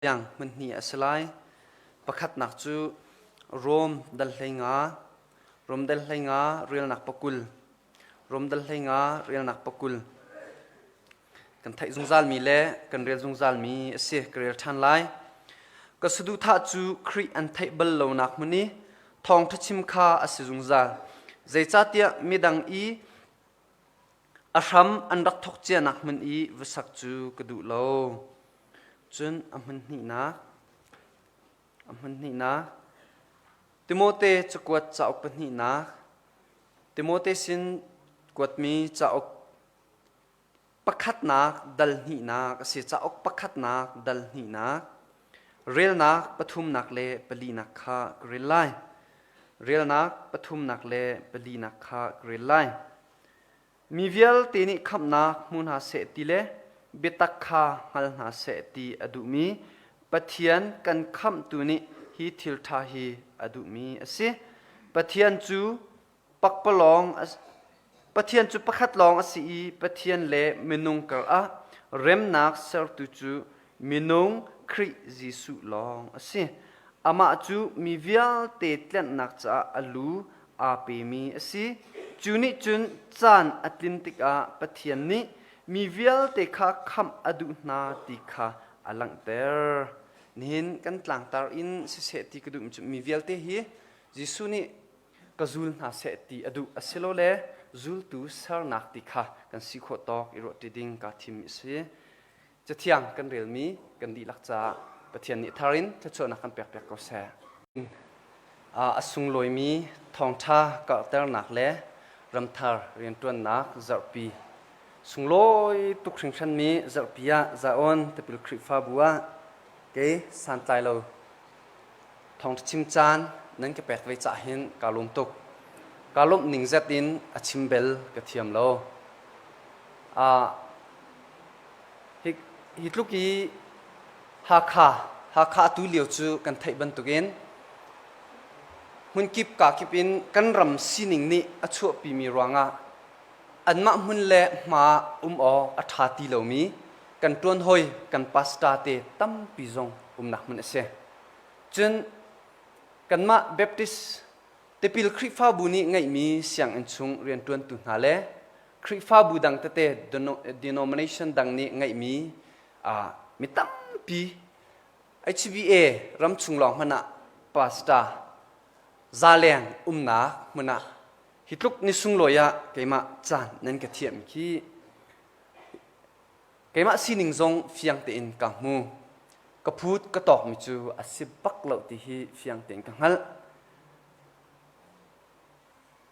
Tiang hmun hnih a si lai. Pakhatnak cu Rom dal 15, Rom dal 15 relnak pakul, Rom dal 15 relnak pakul. Kan theih zungzalmi le kan rel zungzalmi a si. Ka rel ṭhan lai. Ka saduhthah cu Khrih an theih bal lonak hmun i thawngṭha chim kha a si zungzal. Zeicahtiah midang i A hram an rak thawk cianak hmun i va sak cu ka duh lo. Cun a hmun hnihnak, a hmun hnihnak, Timote cakuat cauk pahnihnak, Timote sin kuatmi cauk pakhatnak dal hnihnak a si. Cauk pakhatnak dal hnihnak, relnak pathumnak le palinak kha ka rel lai. Relnak pathumnak le palinak kha ka rel lai. Mi vialte nih khamhnak hmu hna seh ti le biatak kha hngal hna seh ti a duhmi Pathian kan khamhtu nih hi thil ṭha hi a duhmi a si. Pathian cu pakpalawng Pathian cu pakhat lawng a si i Pathian le minung karah remnak sertu cu minung Khrih Jesuh lawng a si. Amah cu mi vialte tlenhnak caah a lu aa pemi a si. Cu nih cun caan a tlin tikah Pathian nih mi vialte kha khamh a duh hna ti kha a langhter. Nihin kan tlangtar in siseh ti ka duhmi cu mi vialte hi Jesuh nih ka zul hna seh ti a duh asilole zultu sernak ti kha kan si khawh tawk i ruahṭi ding kaa thim a si. Cathiang kan relmi kan dihlak caah Pathian nih thar in thluachuahnak kan pekpiak ko seh. A sunglawimi thawngṭha karhternak le ramthar rianṭuannak zarhpi sunglawi tuk hringhranmi zarhpi ah Zion Tipil Khrihfabu ah kei santlai lo Thawngṭha chim caan nan ka pek ve cah hin kaa lawm tuk. Kaa lawmh ning zet in a chim bel ka thiam lo. Hi, hi tluk i Hakha, Hakha atu lio cu kan theih bantukin hmunkip kakip in kan ram sining nih a chuahpimi ruangah anmah hmun le hma um awk a ṭha ti lomi kan ṭuan hoi kan pastor te tampi zong umnak hmun a si. Cun kanmah Baptist tipil Khrihfabu nih ngeihmi sianginn chung rianṭuantu hna le Khrihfabu dang tete denomination dang nih ngeihmi mi tampi HBA ramchung lawng hmanh ah pastor zaleng umnak hmun ah hi tluk ni sunglawi ah keimah caan nan ka thiam khi Keimah sining zong fiang tein ka hmu. Ka phut ka tawkmi cu a si bak lo ti hi fiang tein ka hngalh.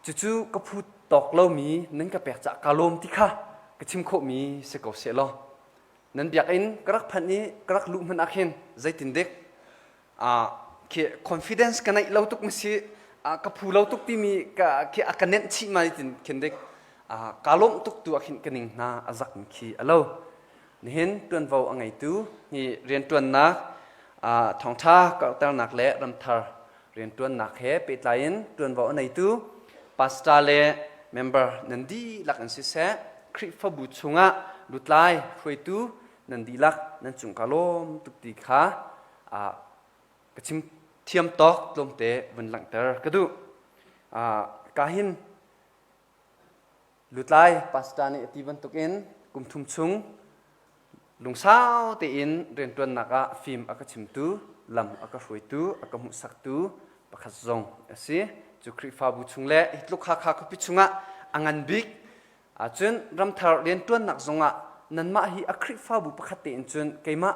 Cucu ka phut tawk lomi nan ka pek caah kaa lawm ti kha ka chim khawhmi si ko seh law. Nan biakinn ka rak phanh i ka rak luh hmanh ah khin zeitindik khi confidence ka neih lo tuk si ka phu lo tuk timi ka khi a ka nenh chih ma tin khin dik ka lawmh tuk tu ah khin ka ning hna a zak mi khi a lo nihin tuanvo a ngeitu hi riantuannak thawngtha karhternak le ramthar riantuannak he pehtlai in tuanvo a neitu pastor le member nan dihlak in siseh Khrihfabu chungah lutlai hruaitu nan dihlak nan cung ka lawm tuk ti kha ka chim thiam tawk tlawmte vun langhter ka duh. Ka hin lutlai pastor nih a ti bantukin kum thum chung lungsau tein rianṭuannak ah fim a ka chimtu, lam a ka hruaitu, a ka hmuhsaktu pakhat zong a si. Cu Khrihfabu chung le hi tluk Hakha khuapi chungah a ngan bik Cun ramthar rianṭuannak zongah nanmah hi a Khrihfabu pakhat tein cun keimah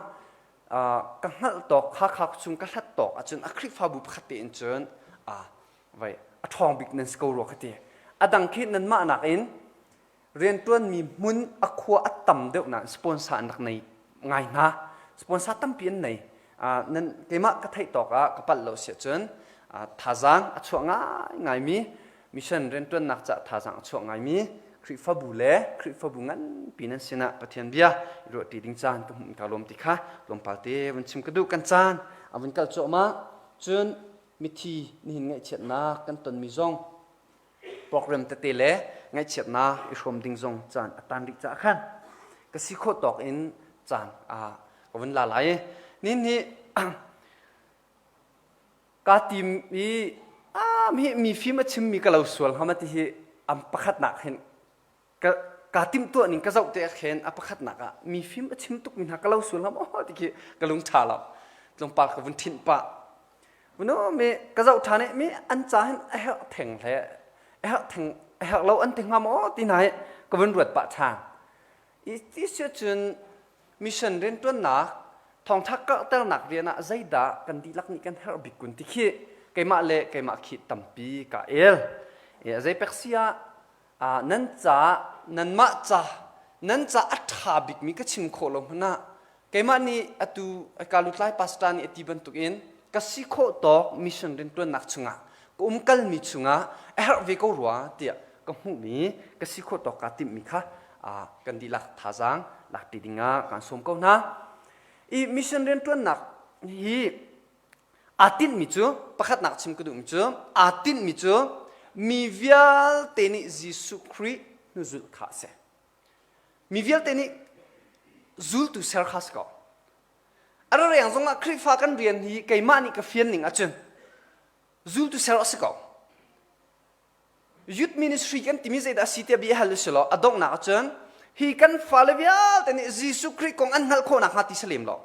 ka hngalh tawk Hakha chung ka hlat tawk ahcun a Khrihfabu pakhat tein cun vai a ṭhawng bik nan si ko rua ka ti. A dang khi nanmah nakin rianṭuanmi hmun a khua a tam deuh nain sponsor an rak nei ngai hna. Sponsor tampi an nei. Nan keimah ka theih tawk ah ka palh lo si ahcun thazaang a chuah ngaingaimi mission rianṭuannak caah thazaang a chuah ngaimi Khrihfabu le Khrihfabu nganpi nan sinah Pathian bia i ruahṭi ding caan ka hmuh ka lawm ti kha tlawmpal te vun chim ka duh kan caan a vun kal cuahmah cun mithi nihin ngaihchiatnak kan tonmi zong program tete le ngaihchiatnak i hrawm ding zong caan a tan rih caah khan ka si khawh tawk in caan a ka vun la lai. Nin hi kaa tim i mi mi fim a chimmi ka lo sual hnga ma ti hi am pakhatnak hin ka kaa timhtuah ning ka zoh te khin a pakhatnak ah mi fim a chim tukmi hna ka lo sual hnga maw ti khi ka lung ṭha lo. Tlawmpal ka vun ṭhinh pah. Vunu mi ka zoh ṭhan i mi an ca hin a herh theng hle a herh theng a herh lo an ti hnga maw ti hna hi ka vun ruat pah ṭhan. I ti si cun mission rianṭuannak thawngṭha karhternak rian ah zeidah kan dihlak nih kan herh bik kun ti khi keimah le keimah khi tampi ka el. Zei pek si ah nan ca nanmah ca nan ca a ṭha bikmi ka chim khawh lo hmanh ah keimah nih atu ka lutlai pastor nih a ti bantukin ka si khawh tawk mission rianṭuannak chungah ka umkalmi chungah a herh ve ko rua tiah ka hmuhmi ka si khawh tawk kaa timhmi kha kan dihlak thazaang lakṭi dingah kaan sawm ko hna. I mission rianṭuannak hi aa tinhmi cu pakhatnak chim ka duhmi cu aa tinhmi cu mi vialte nih Jesuh Khrih hnuzulh kha a si. Mi vialte nih zultu ser kha si ko. A reng zongah Khrihfa kan rian hi keimah nih ka fian ning ahcun zultu ser a si ko. Youth ministry kan timi zeidah a si tiah bia hal usih law a donghnak ahcun hi kan fale vialte nih Jesuh Khrih kong an hngalh khawh nakhnga ti si lem lo.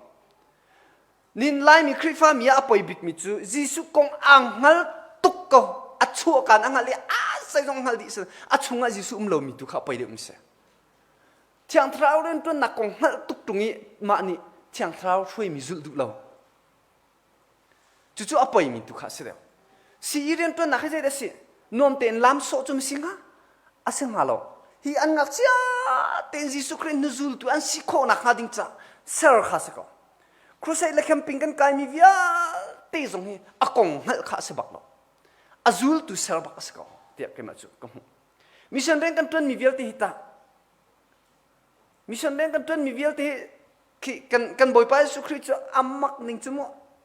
Nin Laimi Khrihfa mi ah a poi bikmi cu Jesuh kong aa hngal tuk ko. A chuahkan a hngalh i a zeizong hngal dih si. A chungah Jesuh um lomi tu kha a poi deuh mi si. Thiang Thlarau rianṭuannak kong hngalh tuk ṭung i mah nih Thiang Thlarau hruaimi zulh duh lo. Cucu a poimi tu kha a si deuh. CE rianṭuannak hi zeidah a si? Nuam tein lam sawh cu si hnga? A si hnga lo. Hi an ngakchia tein Jesuh Khrih hnuzultu an si khawh nakhnga ding ca ser kha si ko. Crusade le camping kan kaimi vialte zong hi a kong hngalh kha a si bak lo. A zultu ser bak a si ko tiah keimah cu ka hmuh. Mission rian kan ṭuanmi vialte hi tah mission rian kan ṭuanmi vialte hi khi kan kan Bawipa Jesuh Khrih cu a mak ning cu mu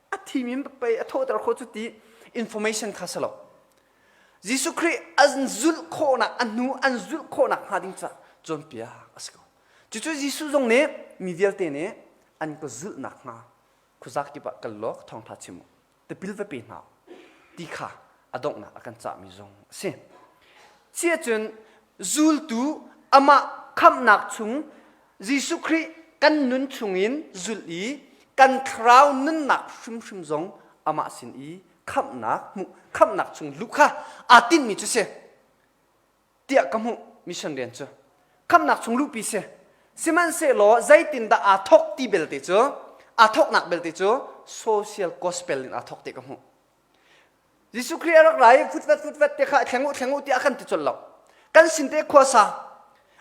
a thimi pei a thawhter khawh cu ti information kha si lo. Jesuh Khrih an zulh khawhnak a hnu an zulh khawhnak hnga ding ca cawnpiak a si ko. Cucu Jesuh zong nih mi vialte nih an ka zulh nakhnga khuazak kip ah kal law thawngṭha chim u tipil va pe hna ti kha a donghnak a kan cahmi zong a si. Ciacun zultu amah khamhnak chung Jesuh Khrih kan nun chungin zulh i kan thlarau nunnak hrimhrim zong amah sin i khamhnak hmuh khamhnak chung luh kha aa tinhmi cu si. tiah ka hmuh mission rian cu khamnak chung luhpi si sihmanhsehlaw zeitindah aa thawk ti belte cu aa thawknak belte cu social gospel in aa thawk ti ka hmuh Jesuh Khrih a rak ra i futvet futvet te kha thleng u thleng u tiah a kan ti colh lo kan sin te khuasa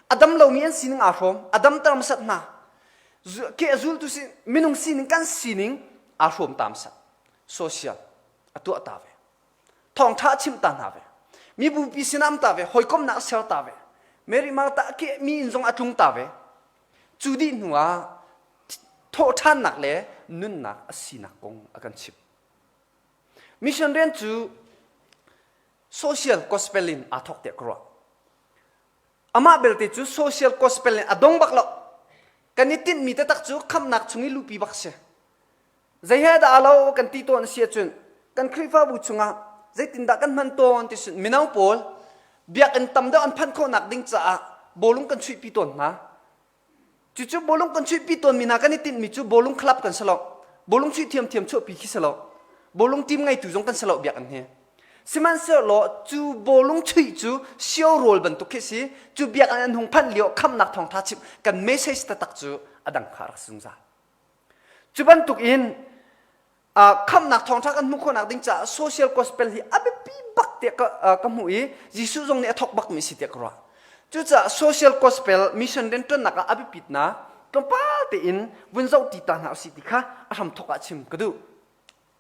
a dam lomi an sining aa hrawm a damter hmasat hna ke a zultu si minung sining kan sining aa hrawm ta hmasat social a tuah ta ve thawngṭha a chimh ta hna ve mibupi sinah am ta ve hawikomhnak a ser ta ve Mary Martha ke mi inn zong a tlung ta ve cu dih hnu ah thawhṭhannak le nunnak a sinak kong a kan chimh mission rian cu social gospel in aa thawk tiah ka ruah amah belte cu social gospel in a dong bak lo kan i tinhmi taktak cu khamhnak chung i luhpi bak si Zei he dah alo kan ti tawn a si ahcun kan Khrihfabu chungah zeitindah kan hman tawn ti sin mino pawl biakinn tam deuh an phanh khawhnak ding caah bawlung kan chuihpi tawn hna. Cucu bawlung kan chuihpi tawnmi hna kan i tinhmi cu bawlung club kan si lo. Bawlung chuih thiamthiam chuahpi khi si lo. Bawlung team ngeitu zong kan si lo biakinn hi. Sihmanhsehlaw cu bawlung chuih cu sio rawl bantuk khi si. Cu biakinn an hung phanh lio khamnak thawngtha chim kan message taktak cu a dang kha rak si zungzal. Cu bantuk in khamhnak thawngṭha kan hmuh khawhnak ding caah social gospel hi a biapi bak tiah ka hmuh i Jesuh zong nih a thawk bakmi si tiah ka ruah. Cucaah social gospel mission rianṭuannak ah a biapitnak tlawmpal tein vun zoh ti ta hna usih ti kha a hramthawk ah chim ka duh.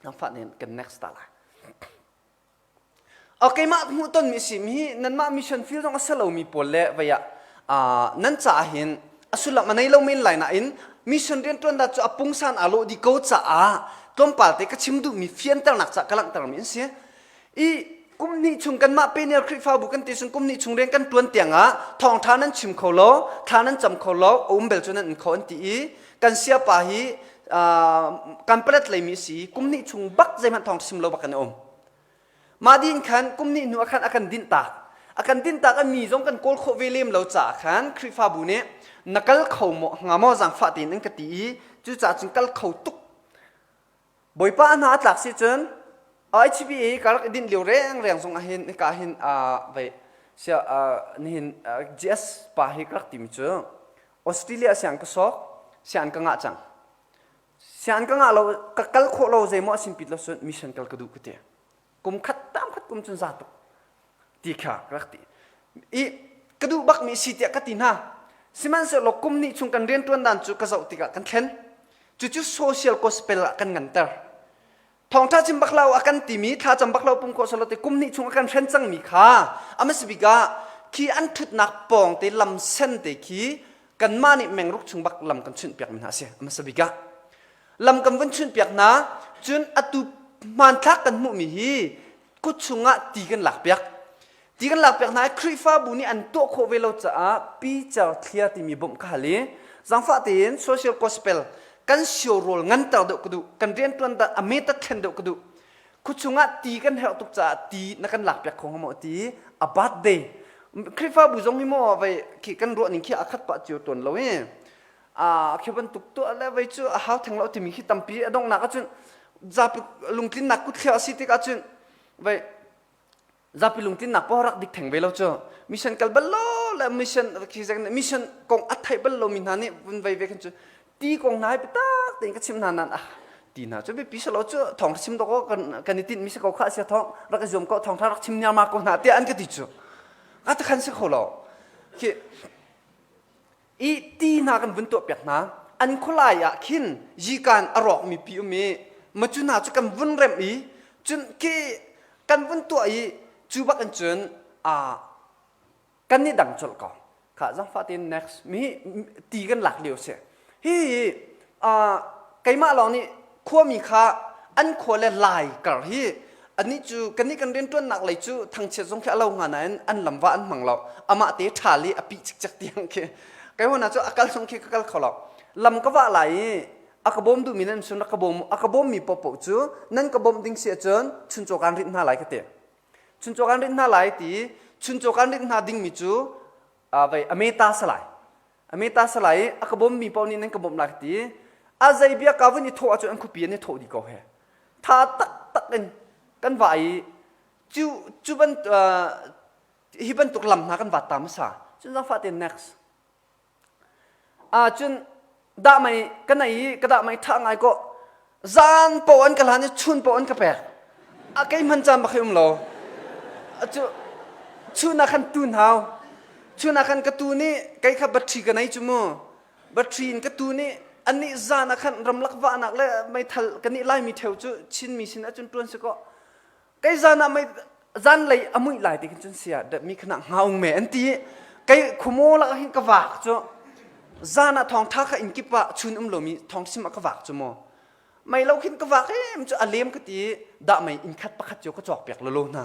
Nangfah nih kan next ta lai. Keimah hmuhtonmi a simi hi nanmah mission field zong a si lomi pawl le vei ah nan caah hin a sullam a nei lo men lai nain mission rianṭuan dah cu a pungsan aa lawh dih ko caah tlawmpal te ka chim duhmi fianternak caah ka langhtermi an si. I kum hnih chung kanmah Peniel Khrihfabu kan ti chung kum hnih chung rian kan ṭuan tiangah thawngṭha nan chim kho lo, thla nan cam kho lo, a um bel cu nan in kho an ti i kan siapa hi Kanpalet leimi si kum hnih chung bak zeihmanh thawng sim lo bak kan um. Mah din khan kum hnih hnu ah khan a kan dinh tak. A kan dinh tak a mi zong kan kawl khawh ve lem lo caah khan Khrihfabu nih na kal kho maw hnga maw zaangfah tein an ka ti i cucaah cun kal kho tuk. Bawipa a hna a tlak si cun IHBA ka rak i dinh lio reng reng zong ah hin hika hin vei sia nihin GS pa hi ka rak timi cu Australia siang ka sok sian ka ngah cang. Sian ka ngah lo ka kal khawh lo zeimaw a simpit lo cun mission kal ka duh ka ti. Kum khat tam khat kum cun za tuk ti kha ka rak ti. I ka duh bak mi si tiah ka ti hna. Sihmanhsehlaw kum hnih chung kan rianṭuan dan cu ka zoh tikah kan thlen. Cucu social gospel ah kan nganter. Thawngṭha chim bak lo a kan timi thlacam bak lo pum khawh salo te kum hnih chung a kan hren cangmi kha a bik ah khi an ṭhutnak pawng te lam sen te khi kanmah nih mengruk chung bak lam kan chunh piak mi hna a si a bik ah lam kan vun chunh piak hna cun atu hmanthlak kan hmuhmi hi kut chungah ti kan lak piak Ti kan lakpiak hna i Khrihfabu nih an tuah khawh ve lo caah Peter Thlia timi bawmh ka hal i zaangfah tein social gospel kan sio rawl nganter deuh ka duh kan rianṭuan dan a method thlen deuh ka duh khuachung ah ti kan herh tuk caah ti na kan lakpiak kho hnga maw ti a birthday Khrihfabu zong hi maw vei khi kan ruah ning khi a khat pah cio tawn lo i a khi bantuk tuah le vei cu a hau theng lo timi khi tampi a donghnak ahcun zapi lungtlinnak kutthliah a si tik ahcun vei Zapi lungtlinnak paoh rak dik theng ve lo cu. Mission kal bal lo le mission mission kong a theih bal lomi hna nih vun vei ve khan cu ti kong hna hi biatak tein ka chim hna nan ah ti hna cu biapi selo cu thawng chim dawk kan kan i tinh mi si ko kha sia thawng rak i zuam ko thawng tha rak chim niarma ko hna tiah an ka ti cu ka ta khan si kho lo khi i ti hna kan vun tuah piak hna an khualai ah khin yikan a rawk mi pi um i ma cu hna cu kan vun remh i cun khi kan vun tuah i cu bak in cun a kan ni dang colh ko kha zangfah tein next mi ti kan lak lio si hi keimah lawng nih khuami kha an khua le lai kar hi anih cu kannih kan rianṭuannak lei cu thangchiat zong khi a lo hnga nain an lamva an hmang lo amah te ṭha li a pih cikcek tiang khi kei hona cu a kal zong khi ka kal kho lo lam ka vah lai i a ka bawm duhmi nan sun ka bawm a ka bawmmi paohpaoh cu nan ka bawmh ding si ahcun chuncaw kan rinh hna lai ka ti chuncaw kan rinh hna lai ti chuncaw kan rinh hna dingmi cu vei a meta salai A meta salai i a ka bawmmi paoh nih nan ka bawmh lai ka ti. A zei bia ka vun i thawh ahcun an khuapi an i thawh dih ko he. Tha taktak in kan va i cu cu ban hi bantuk lam hna kan vat ta hmasa. Cun zaangfah tein next. Ah cun dah mei ka nei i ka dah mei ṭha ngai ko zan paoh an ka hlan i chun paoh an ka pek a kei hman caan bak hi um lo cu chun ah khan tun hau chun ah khan ka tu nih kei kha battery ka nei cu mu battery in ka tu nih annih zan ah khan ramlak vahnak le meithal kan nih laimi theu cu Chinmi sin ahcun tuan si kaw Kei zan ah mei zan lei a muih lai ti khin cun sia mi khana ngaung me an ti kei khumo lak hin ka vak cu zan ah thawng tha kha in kip ah chun um lomi thawng sim ah ka vak cu mu mei lo khin ka vak em cu a lem ka ti dah mei inn khat pakhat cio ka cawk piak lolo hna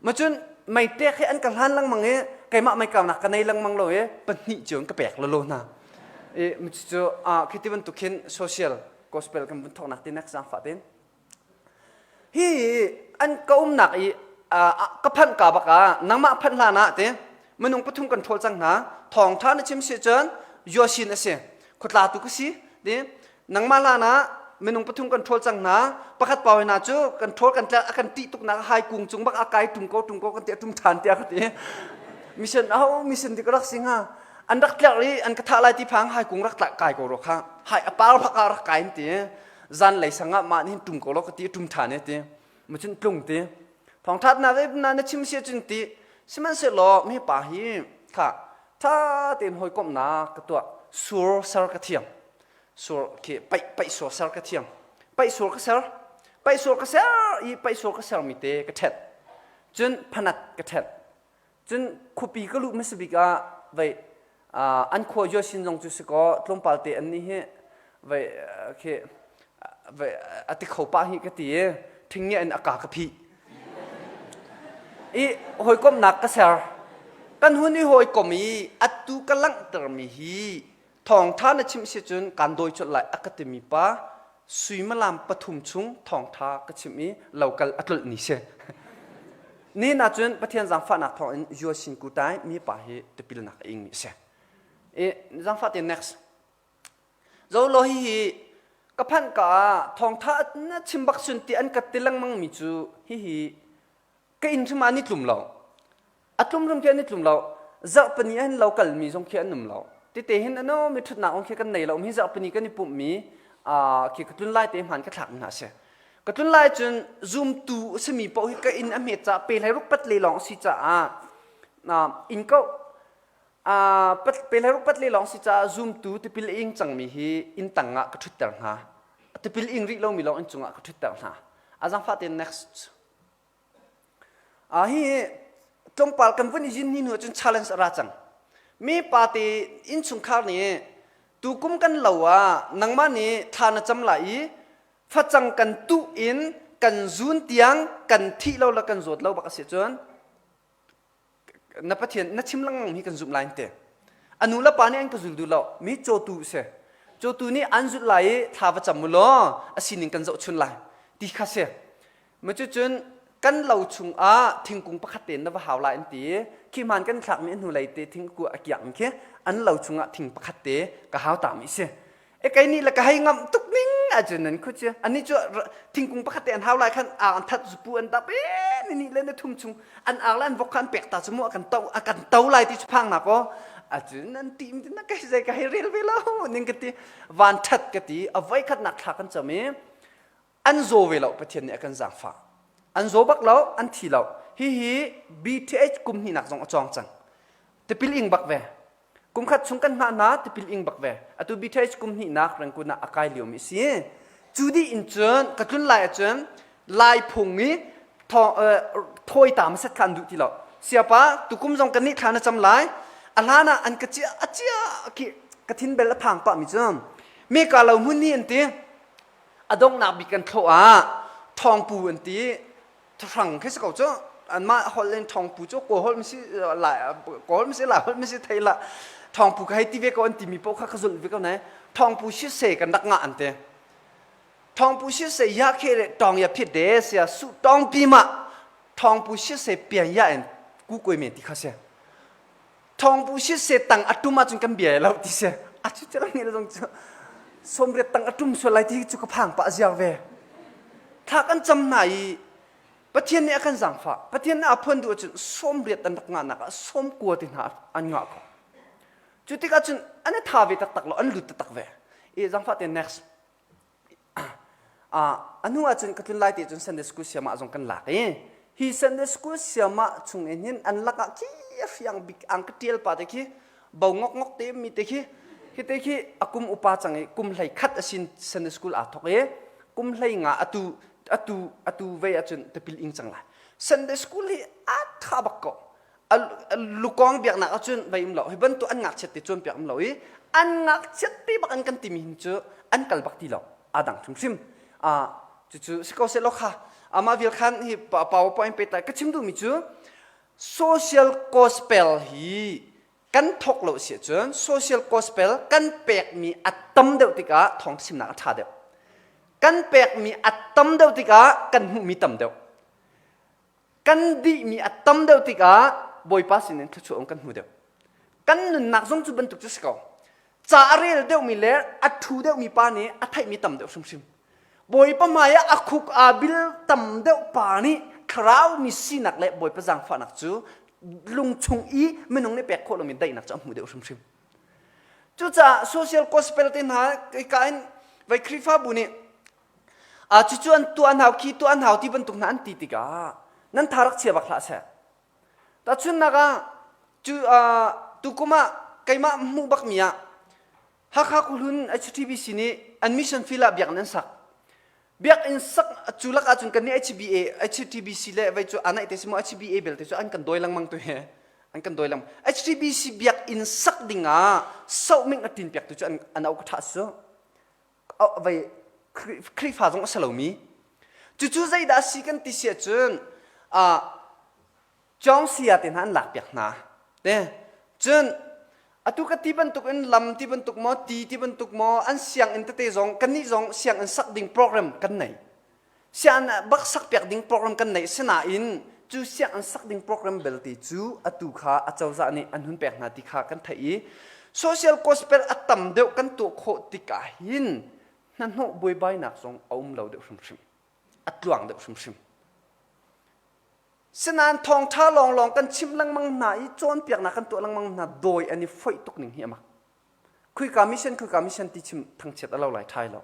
ma cun mei tek hi an ka hlan lengmang i keimah mei kaunak ka nei lengmang lo i pahnih cio in ka pek lolo hna i cu a khi ti bantuk khin social gospel kan vun thawknak ti nek zaangfah tin Hi an ka umnak i ka phanh ka bak ah nangmah phanh hlan ah te minung pathum kan ṭhawl cang hna thawngṭha na chim si cun Yosin a si khuatla tu ka si ti nangmah hlan ah minung pathum kan ṭhawl cang hna pakhat pau hna cu kan ṭhawl kan tlak a kan ṭih tuk nak hai kung cung bak a kai tum ko tum ko kan ti a tum ṭhan tiah ka ti mission aho mission dik rak si hnga an rak tlak i an ka thah lai ti phang hai kung rak tlak kai ko ro kha hai a par bak ah rak kai ti Zanlei sang ah mah nih tum ko law ka ti tum ṭhan e ti macun tlung ti thawngṭhat nak na na chim si cun ti sihmanhsehlaw mi pa hi kha ṭha tein hawikomhnak ka tuah sur ser ka thiam sur khi paih paih sur ser ka thiam paih sur ka ser paih sur ka ser i paih sur ka ser mi te ka ṭhet cun phanat ka ṭhet Cun khuapi ka luh hmasa bik ah vei an khua Yosin zong cu si kaw tlawmpal te an nih hi vei khi vei a ti kho pah hi ka ti i ṭhingnge in a ka ka phih. I hawikomhnak ka ser. Kan hun i hawikom i atu ka langhtermi hi. Thawngtha na chimh si cun kaan dawi colh lai a ka timi pa suimilam pathum chung thawngtha ka chimh i lokal a tlolh ni si. Ni na cun Pathian zaangfahnak thawng in Yosin Kutai mi pa hi tipilnak a ing mi a si. I zaangfah te next. Zo lo hihi ka phanh ka ah thawngtha na chim bak sun ti an ka ti lengmang mi cu hihi ka inn hrim ah an i tlum lo. A tlum hrim khi an i tlum lo. Zarhpini ah hin lo kal mi zong khi an um lo. Tete hin ano mi ṭhutnak ong khi kan nei lo. Mi zarhpini kan i pumh mi khi ka tlun lai te hmaan ka thlak mi hna si. Ka tlun lai cun zumtu a simi paoh hi ka inn a hmet caah pe hlei ruk pat le lawng a si caah inn ko pe hlei ruk pat le lawng si caah zumtu tipil ing cangmi hi inn tang ah ka ṭhutter hna. Tipil ing rih lomi lawng inn cungah ka ṭhutter hna. A zaangfah tein next. Hi tlawmpal kan vun i zin ni hnu ahcun challenge a ra cang. Mi pa te innchungkhar nih tukum kan lo ah nangmah nih thla na cam lai i facang kan tuh in kan zun tiang kan thih lo le kan zawt lo bak a si cun na Pathian na chim lengmang hi kan zumh lai te. A nu le pa nih an ka zul duh lo. Mi cawtu si. Cawtu nih an zulh lai i thla va cam u law a sining kan zohchun lai ti kha si. Cucun kan lo chungah thingkung pakhat tein na va hau lai an ti i khi hmaan kan thlakmi a hnulei te thingkua a kiakmi khi an lo chungah thing pakhat te ka hau tami si. E kei nih le ka hei ngamh tuk ning ahcun nan khu cu annih cu thingkung pakhat te an hau lai khan ar an that zupu an dap e ni nih le na thum chung an ar le an vok kha an pek ta cu mu a kan to a kan to lai ti cu phang na ko ahcun nan ti na kai zei ka hei rel ve lo ning ka ti van that ka ti a voi khat nak thla kan cam i an zaw ve lo Pathian nih a kan zaangfah an zaw bak lo an thi lo hihi BTH kum hnihnak zong a cawng cang tipil ing bak ve kum khat chung kan hngah hna tipil ing bak ve atu BTH kum hnihnak Rangoon ah a kai lio mi si cu dih in cun ka tlun lai ahcun lai phung i thawi ta hmasat kha an duh ti lo siapa tukum zong kan nih thla na cam lai a hlan ah an ka cia a cia khi ka thin bel a phang pah mi cu me ka lo hmun ni an ti a donghnak bik kan thlawh ah thawngpu an ti thuhrang khi si ko cu anmah holh in thawngpu cu kawl holh si lai kawl si lai holh si thei la thawngpu ka hei ti ve ko an timi paoh kha ka zulh ve ko ne thawngpu si se kan rak ngah an ti thawngpu si se ya khe le tawng ya phit de sia su tawng pi ma thawngpu si se pian ya in ku koi me ti kha se Thawngpu siseh tang a tum ahcun kan bia lo ti si. A cu cu nge zong cu sawmriat tang a tum sual lai ti cu ka phang pah ziar ve. Thla kan cam hna i Pathian nih a kan zaangfah. Pathian nih a phuan duh ahcun sawmriat an rak ngahnak ah sawmkua ti hna an ngah ko. Cu tikah cun an i tha ve taktak lo, an lut taktak ve. I zaangfah te next. A hnu ahcun ka tlun lai te cun Sunday school siamah zong kan lak i hi Sunday school siamah chung in hin an lakah khi a hriang bik ang ka ṭial pa te khi bo ngok ngok te mi te khi hi te khi a kum upa cang i kum hlei khat a sin Sunday school aa thawk i kum hlei nga atu atu atu vei ahcun tipil ing cang lai Sunday school hi a ṭha bak ko lukawng biaknak ahcun vai um lo hi bantuk an ngakchiat te cawnpiak um lo i an ngakchiat te bak an kan timi hin cu an kal bak ti lo aa dang hrimhrim cucu si ko seh law kha amah vial khan hi powerpoint pe ta ka chim duhmi cu social gospel hi kan thawk lo si ahcun social gospel kan pekmi a tam deuh tikah thawng chimnak a ṭha deuh kan pekmi a tam deuh tikah kan hmuhmi tam deuh Kan dihmi a tam deuh tikah Bawipa sinin thluachuah um kan hmu deuh. Kan nunnak zong cu bantuk cu si ko. Ca a rel deuhmi le a ṭhu deuhmi pa nih a theihmi tam deuh hrimhrim. Bawipa hmai ah a khuk aa bil tam deuh pa nih thlarau mi sinak le Bawipa zaangfahnak cu lungchung i minung nih pek khawh lomi daihnak cu a hmu deuh hrimhrim. Cucaah social gospel te hna ka in vai Khrihfabu nih Cucu an tuah an hau khi tuah an hau ti bantuk hna an ti tikah nan tha rak chia bak hlah seh. Tahchunhnak ah cu tukum ah keimah hmuh bakmi ah Hakha Khuhlun HTBC nih an mission field ah biakinn an sak. Biakinn sak cu lak ahcun kan nih HBA HTBC le vei cu anaih te si mu HBA belte cu an kan dawi lengmang tu he an kan dawi lengmang. HTBC biakinn sak ding ah sohming a tin piak tu cu an an au ka tha su. Vei Khrihfa zong a si lomi cucu zeidah a si kan ti si ahcun Chong Sia te hna an lakpiak hna te cun Atu ka ti bantuk in lam ti bantuk maw, ti ti bantuk maw, an sianginn tete zong kannih zong sianginn sak ding program kan nei. Sianginn bak sak piak ding program kan nei. Sinain cu sianginn sak ding program belte cu atu kha acozah nih an hun pek hna ti kha kan theih i social gospel a tam deuh kan tuah khawh tikah hin hnahnawh buaibainak zong a um lo deuh hrimhrim. A tluang deuh hrimhrim. Sinain thawngṭha lawnglawng kan chimh lengmang hna i cawnpiaknak kan tuah lengmang hna dawi an i foih tuk ning hi a mak. Khuika mission khuika mission ti chim thangchiat a lo lai ṭhai lo.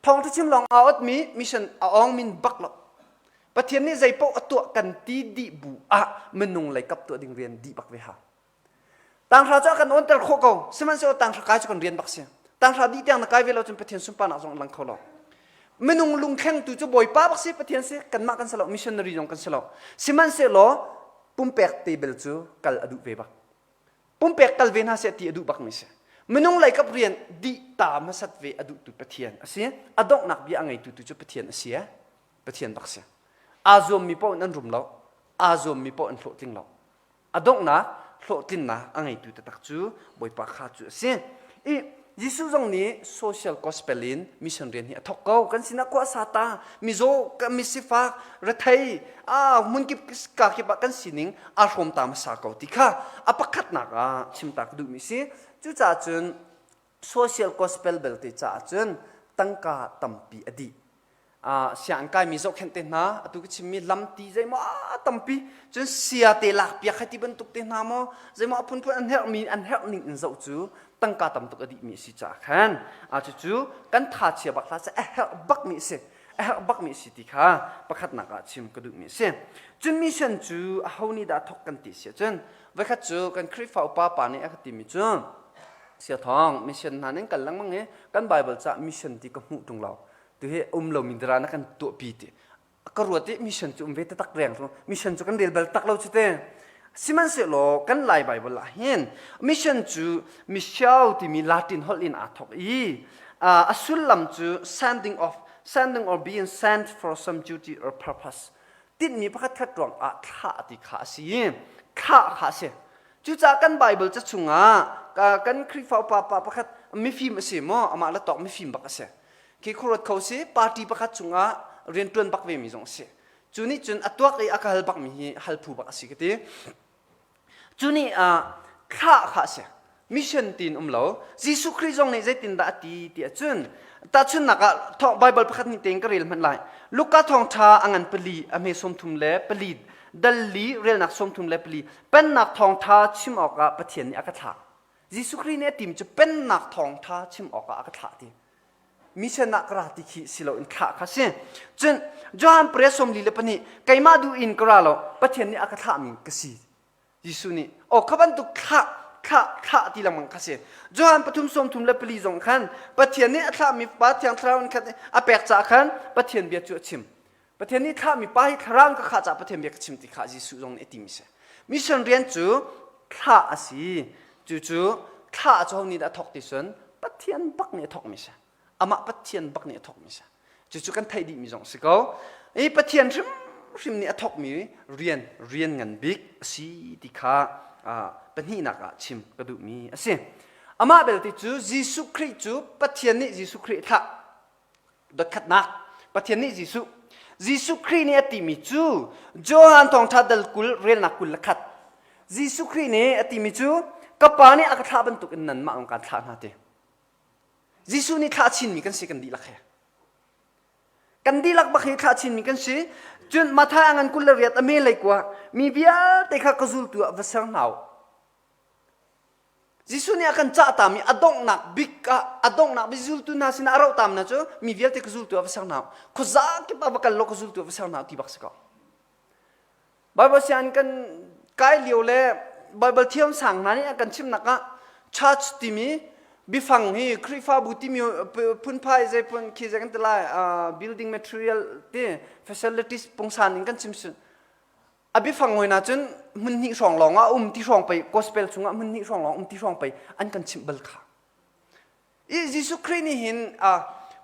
Thawngṭha chim lawng aa otmi mission a awng min bak lo. Pathian nih zeipaoh a tuah kan ti dih bu ah minung lei kap tuah ding rian dih bak ve hau. Tanghra cu a kan awnter khawh ko. Sihmanhsehlaw tanghra kai cu kan rian bak si. Tanghra dih tiang na kai ve lo cun Pathian sunparnak zong a lang kho lo. Minung lungthlengtu cu Bawipa bak si, Pathian si, kanmah kan si lo, missionary zong kan si lo. Sihmanhsehlaw pumpek te bel cu kal a duh ve bak. Pumpek kal ve hna seh ti a duh bak mi si. Minung lei kap rian dih ta hmasat ve a duhtu Pathian a si. A donghnak bia a ngeitu tu cu Pathian a si. Eh? Pathian bak si. Aa zuammi paoh in an rum lo. Aa zuammi paoh an hlawhtling lo. A donghnak hlawhtlinnak a ngeitu taktak cu Bawipa kha cu a si. I Jesuh zong nih social gospel in mission rian hi a thawk ko. Kan sinah khua sa ta, mizaw, misifak, rethei, a hmunkip ka kip ah kan sining aa hrawm ta hmasa ko ti kha a pakhatnak ah chim ta ka duhmi si. Cucaah cun social gospel belte caah cun tangka tampi a dih. Sianginn kaimi zohkhenh te hna atu ka chimmi lamti zeimaw a tampi cun sia te lak piak hai ti bantuk te hna maw zeimaw a phunphun an herhmi an herh ning in zoh cu tangka tam tuk a dihmi a si caah khan a cucu kan tha chia bak hlah seh a herh bakmi a si a herh bakmi a si ti kha pakhatnak ah chim ka duhmi a si. Cun mission cu aho nih dah thawk kan ti si ahcun voikhat cu kan Khrihfa upa pa nih a ka timi cu sia thawng mission hna ning kal lengmang i kan Bible ca mission ti ka hmuh tung lo tu hi um lomi dara na kan tuahpi ti ka ruat i mission cu um ve taktak reng cu mission cu kan rel bal tak lo cu te sihmanhsehlaw kan lai bible ah hin mission cu missio timi latin holh in aa thawk i a sullam cu sending of sending or being sent for some duty or purpose tinhmi pakhat khat ruang ah thlah ti kha a si thlah kha a si cucaah kan bible ca chungah kan Khrihfa upa pa pakhat mifim a si maw amah le tawk mifim bak a si khi khuaruat kho si party pakhat chungah riantuan bak ve mi zong a si cu nih cun a tuak i a ka hal bak mi hi hal phu bak a si ka ti cu nih thlah kha a si mission tin um lo Jesuh Khrih zong nih zeitindah a ti ti ahcun tahchunhnak ah Bible pakhat nih tein ka rel hmanh lai Luka thawngṭha a ngan pali a hme 34 dal li relnak 34 pennak thawngṭha chim awkah Pathian nih a ka thlah Jesuh Khrih nih a tim cu pennak thawngṭha chim awkah a ka thlah ti mission ah ka ra ti khi si loin thlah kha si cun Johan pariat 42 keimah duh in ka ra lo Pathian nih a ka thlahmi ka si Jesuh nih aw kha bantuk thlah thlah thlah ti lengmang kha si Johan pathum 34 zong khan Pathian nih a thlahmi Pa Thiang Thlarau in khan a pek caah khan Pathian bia cu a chim Pathian nih thlahmi pa hi thlarau in ka khah caah Pathian bia ka chim ti kha Jesuh zong nih a timi si mission rian cu thlah a si cucu thlah cu ho nih dah a thawk ti cun Pathian bak nih a thawkmi si amah Pathian bak nih a thawkmi si cucu kan theih dihmi zong si ko i Pathian hrimhrim nih a thawkmi rian rian ngan bik a si ti kha pahnihnak ah chim ka duhmi a si amah belte cu Jesuh Khrih cu Pathian nih Jesuh Khrih thlah Dotkhatnak Pathian nih Jesuh Jesuh Khrih nih a timi cu Johan thawngṭha dal 20 relnak 21 Jesuh Khrih nih a timi cu ka pa nih a ka thlah bantukin nanmah zong kaan thlah hna ti Jesuh nih thlah chinmi kan si kan dihlak he kan dihlak bak hi thlah chinmi kan si cun Matthai a ngan 28 a me lei kua mi vialte kha ka zultu ah va ser hna u Jesuh nih a kan cahtami a donghnak bik ah a donghnak bik zultu hna sinah a rohtam hna cu mi vialte ka zultu ah va ser hna khuaza kip ah va kal law ka zultu ah va ser hna ti bak si ko. Bible sian kan kai lio le Bible thiam sang hna nih a kan chimnak ah church timi bifang hi Khrihfabu timi phunphai zei phun khi zei kan ti lai building material ti facilities pungsan in kan chim A biafang hoi na cun hmun hnih hrawng lawng ah um ti hrawng pei gospel chungah hmun hnih hrawng lawng um ti hrawng pei an kan chimh bal kha. I Jesuh Khrih nih hin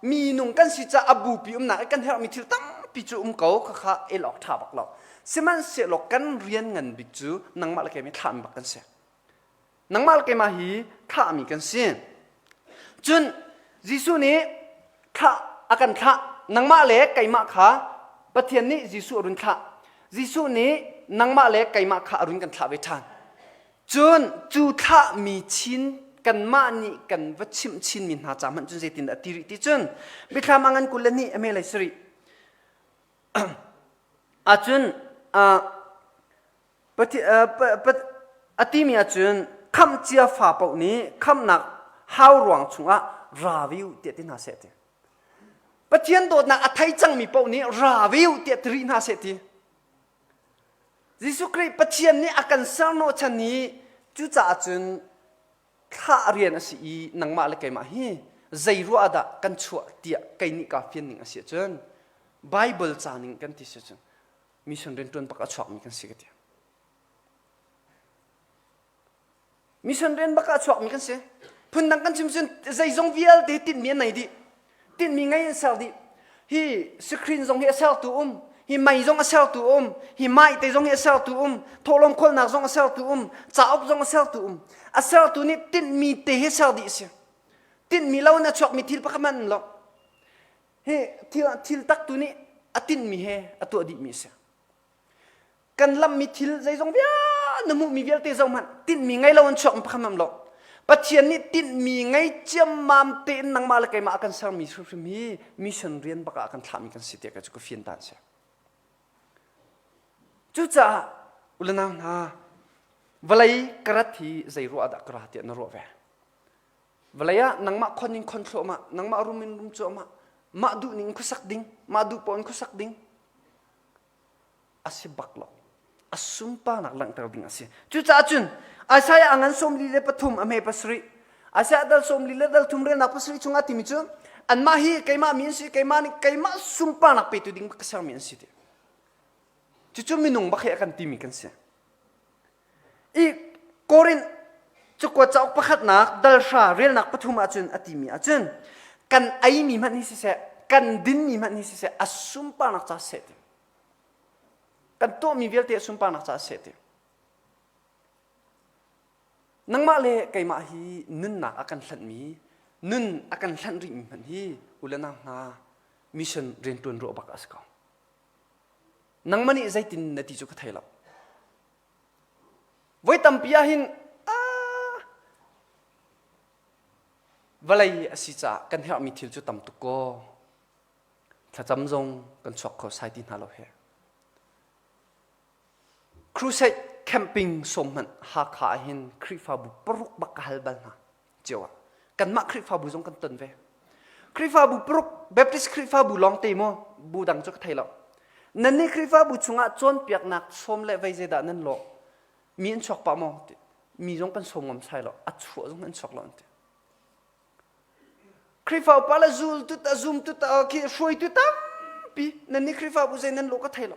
mi nung kan si ca a bupi umnak i kan herhmi thil tampi cu um ko kha kha el awk ṭha bak lo. Sihmanhsehlaw kan rian ngan bik cu nangmah le keimah thlahmi bak kan si. Nangmah le keimah hi thlahmi kan si. Cun Jesuh nih thlah a kan thlah. Nangmah le keimah kha Pathian nih Jesuh a run thlah. Jesuh nih nangmah le keimah kha a run kan thlah ve ṭhan. Cun cu thlahmi chin kanmah nih kan va chimh chinmi hna ca hmanh cun zeitindah a ti rih ti cun Biathlam a ngan 22 a hme lei sarih ahcun a timi ahcun khamh cia fa paoh nih khamhnak hau ruang chungah ra ve u tiah ti hna seh ti. Pathian dawtnak a thei cangmi paoh nih ra ve u tiah ti rih hna seh ti. Jesuh Khrih Pathian nih a kan serhnawh chan i cucaah cun thlah rian a si i nangmah le keimah hi zei ruah dah kan chuah tiah kei nih kaa fian ning a si ahcun Bible ca ning kan ti si cun mission rianṭuan bak a chuakmi kan si ka ti. Mission rian bak a chuakmi kan si. Phundang kan chim cun zeizong vialte tinhmi an nei dih. Tinhmi ngei an ser dih. Hi screen zong hi a sertu um, hi mei zong a sertu um, hi mai te zong hi a sertu um, thawhlawm khawlnak zong a sertu um, cauk zong a sertu um. A sertu nih tinhmi te hi ser dih si. Tinhmi lo in a chuakmi thil pakhat hmanh lo. Hi thil, thil taktu nih a tinhmi he a tuah dihmi a si. Kan lammi thil zeizong vialte na hmuhmi vialte zoh hmanh tinhmi ngei lo an chuak pakhat hmanh lo. Pathian nih tinhmi ngei ciammam tein nangmah le keimah a kan sermi hrimhrim hi mission rian bak ah a kan thlahmi kan si tiah ka cu ka fian tan si. Cucaah ulanau hna vawlei ka rat hi zei ruah dah ka ra tiah na ruah ve. Vawlei ah nangmah khon in khon thluahmah, nangmah rum in rum cuahmah, mah duh ning khuasak ding, mah duh paoh in khuasak ding a si bak lo. A sunparnak langhter ding a si. Cucaah cun Isaiah a ngan 43 a hme pasarih Isaiah dal 40 le dal thum relnak pasarih chungah timi cu anmah hi keimah mi an si, keimah nih keimah sunparnak petu ding ka sermi an si ti. Cucu minung bak hi a kan timi kan si. I Korin cakuat cauk pakhatnak dal hra relnak pathum ahcun a timi ahcun kan eimi hmanh hi siseh kan dinmi hmanh hi siseh a sunparnak ca seh ti kan tuahmi vialte a sunparnak ca seh ti nangmah le keimah hi nunnak a kan hlanhmi nun a kan hlanh rihmi hmanh hi u le nau hna mission riantuan ruah bak a si ko Nangmah nih zeitin na ti cu ka thei lo. Voi tampi ah hin vawlei a si caah kan herhmi thil cu tam tuk kaw thlacam zong kan chuak kho sai ti hna lo he. Crusade camping sawm hmanh Hakha ah hin Khrihfabu paruk bak ka hal bal hna. Cio ah kanmah Khrihfabu zong kan ton ve. Khrihfabu paruk Baptist Khrihfabu lawng te maw bu dang cu ka thei lo. Nan nih Khrihfabu chungah cawnpiaknak sawm le vei zeidah nan lawh? Mi an chuak pah maw? Mi zong kan sawm ngam sai lo. A chuah zong an chuak lo an ti. Khrihfa upa le zultu ta zumtu ta khi hruaitu tampi nan nih Khrihfabu zei nan lawh ka thei lo.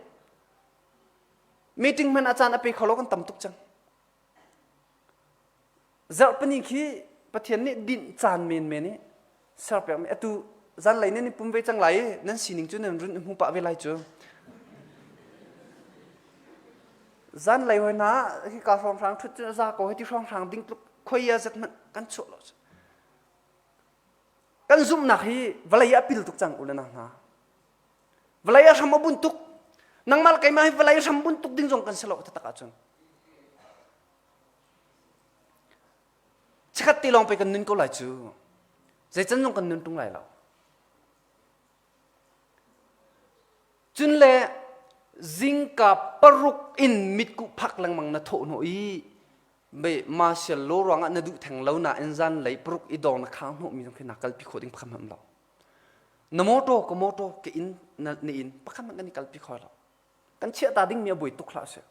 Meeting hmanh a caan a pe kho lo kan tam tuk cang. Zarhpini khi Pathian nih dinh caan menmen i serpiakmi atu zanlei nan i pum ve cang lai i nan sining cu nan run i hmu pah ve lai cu. Zanlei hoi hna hika hrawnghrang ṭhut cu a za ko hei ti hrawnghrang ding tluk khoi a zat hmanh kan chuah lo. Kan zumhnak hi vawlei ah a pil tuk cang u le nau hna. Vawlei a hram a bunh tuk. Nangmah le keimah hi vawlei hram bunh tuk ding zong kan si lo taktak ahcun. Chikkhat te lawng pei kan nun ko lai cu. Zeican zong kan nun ṭung lai lo. Cun le zingka paruk in mitkuh phak lengmang na thawh hnawh i mei martial law ruangah na duh theng lo nain zan lei paruk i dawng na khang hnawhmi zong khi na kalpi khawh ding pakhat hmanh lo. Na motor ka motor ka inn na, na inn pakhat hmanh kan i kalpi kho lo. Kan chiah ta dingmi a buai tuk hlah sih.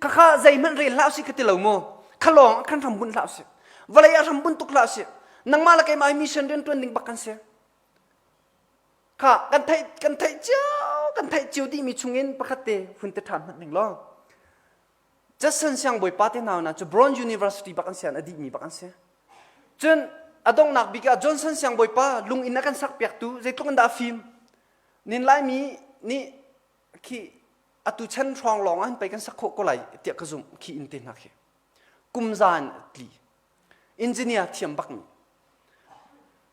Khakha zeihmanh rel hlah usih ka ti lo mu. Khalawng khan hram bunh hlah usih. Vawlei ah hram bunh tuk hlah usih. Nangmah le keimah hi mission rian ṭuan ding bak kan si. Kha kan theih kan theih cio kan theih cio dihmi chungin pakhat te hun te ṭhan hmanh ning law. Jason siangbawipa te hna na cu Brown University bak an si an a dihmi bak an si. Cun a donghnak bik ah Johnson siangbawipa lung in a kan sak piaktu zeitluk in dah a fim. Nin Laimi nih khi atu chan hrawng lawng ah hin pei kan sak khawh ko lai tiah ka zumh khi inn te hna khi. Kum za in a tli. Engineer thiam bakmi.